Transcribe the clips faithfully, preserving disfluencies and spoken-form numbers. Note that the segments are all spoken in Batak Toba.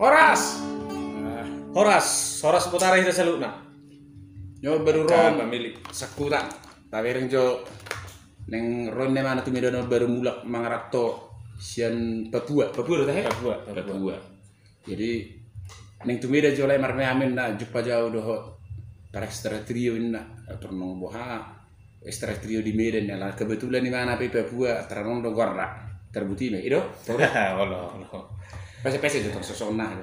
Horas! Ah, horas, horas potara hita saluhutna. Nyo baru ro, pamili, sangkuta. Tabereng jo, naeng ro imana tu Medan on baru mulak mangaranto sian Papua. Papua do tahe? Papua, Papua. Papua. Jadi naeng tu Medan jo lae marmeamen na jumpa jo au dohot para Extra Trio inna. Tor nunga boha Extra Trio di Medan, ala kebetulan imana pe Papua, tar adong do goarna. Tarbuti ma i do? Olo, olo. Pese-pese jo tong sosona do.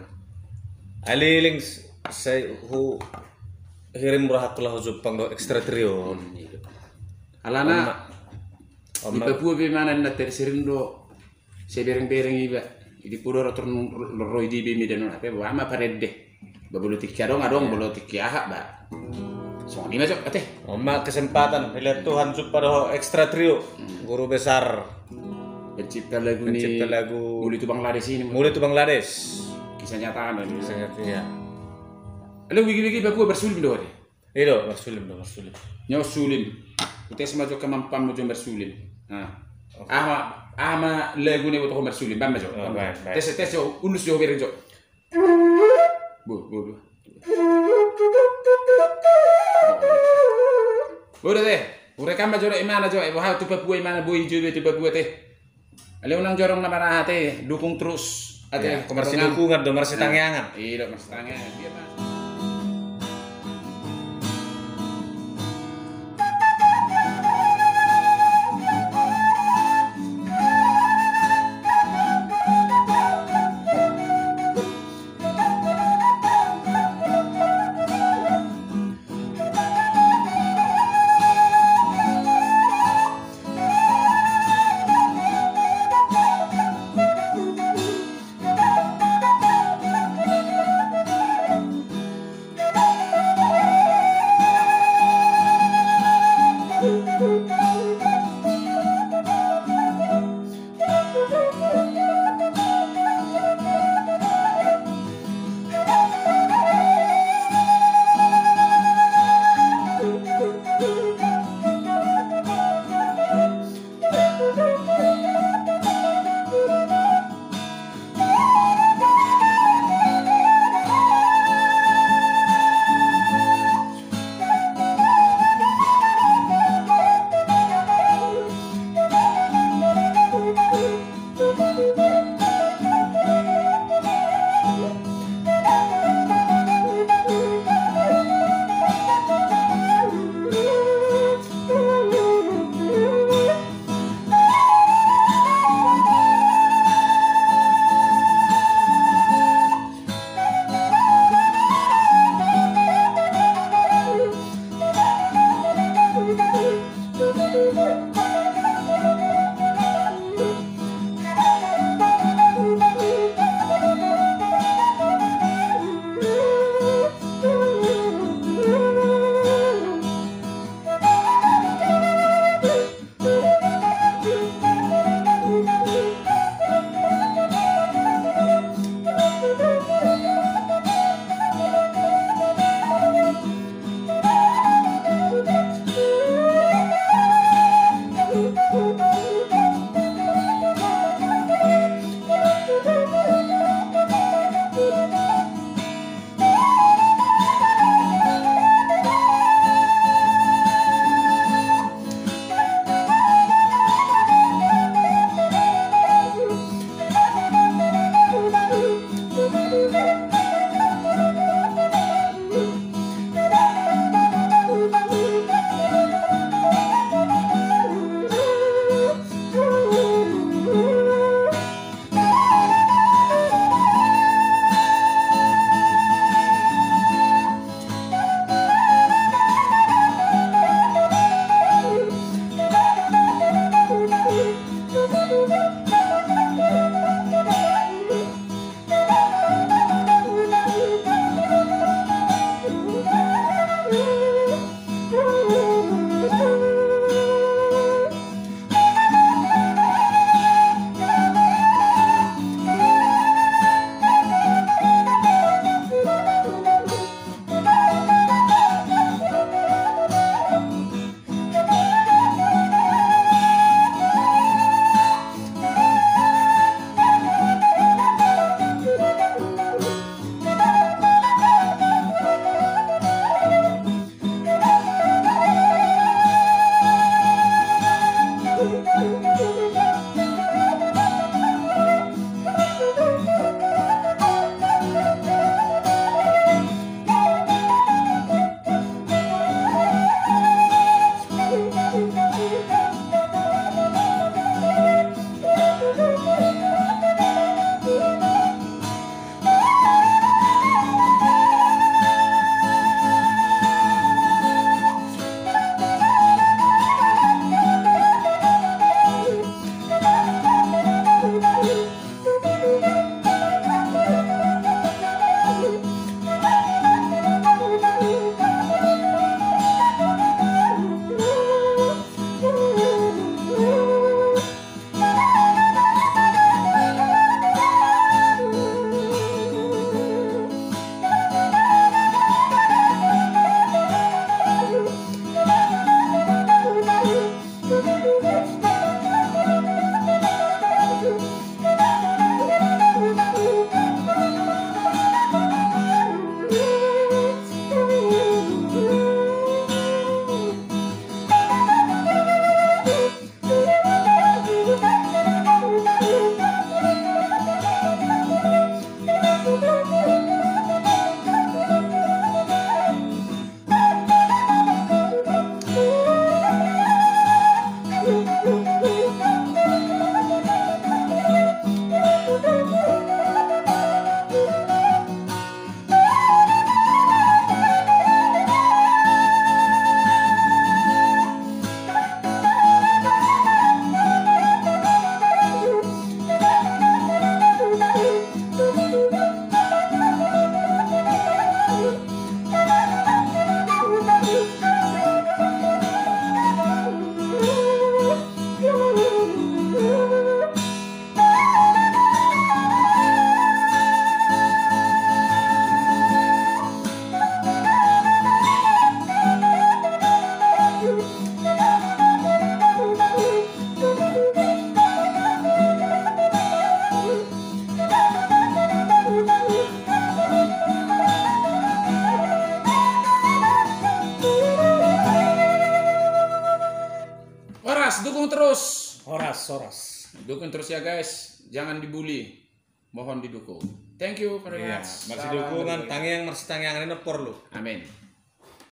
Alai leleng sai huhirim rohangku laho jumpang dohot Extra Trio. Hmm, i do. Alana di Papua pe imana na tersering do. Sai bereng-bereng iba. Jadi poda ro tor nunga ro i di Medan on, hape boha ma parende. Ba molo tingki adong, adong, molo tingki aha ba. Songon i ma jo ate. On ma kesempatan, dilean Tuhan jumpa dohot Extra Trio. Hmm. Guru besar pencipta lagu ni, pencipta lagu Muli tu Bangladesh i. Muli tu Bangladesh. Kisah nyata kan. Kisah nyata, iya. Alai bege-bege Papua marsulim do ate. I do, marsulim do, marsulim. Nyo sulim. Hutes ma jo kemampuanmu jo marsulim. Nah. Oke. Aha ma, aha ma lagu na diboto ho marsulim, baen ma jo. Oh, baen, baen. Tes, tes jo, ulos jo, bereng jo. Bo, bo, bo. Bo do ate. Hurekam ma jo dohot imana jo, eh, boha tu Papua imana boi jo iba tu Papua ate. Alai unang jo adong na maraha ate, dukung terus ate. Iya, marsidukungan do, marsitangiangan. I do, marsitangiangan. Biar mas. Dukung terus. Horas, horas. Dukung terus ya guys. Jangan dibully. Mohon didukung. Thank you very much. Marsidukungan, tangiang, marsitangiangan, i na porlu. Amin.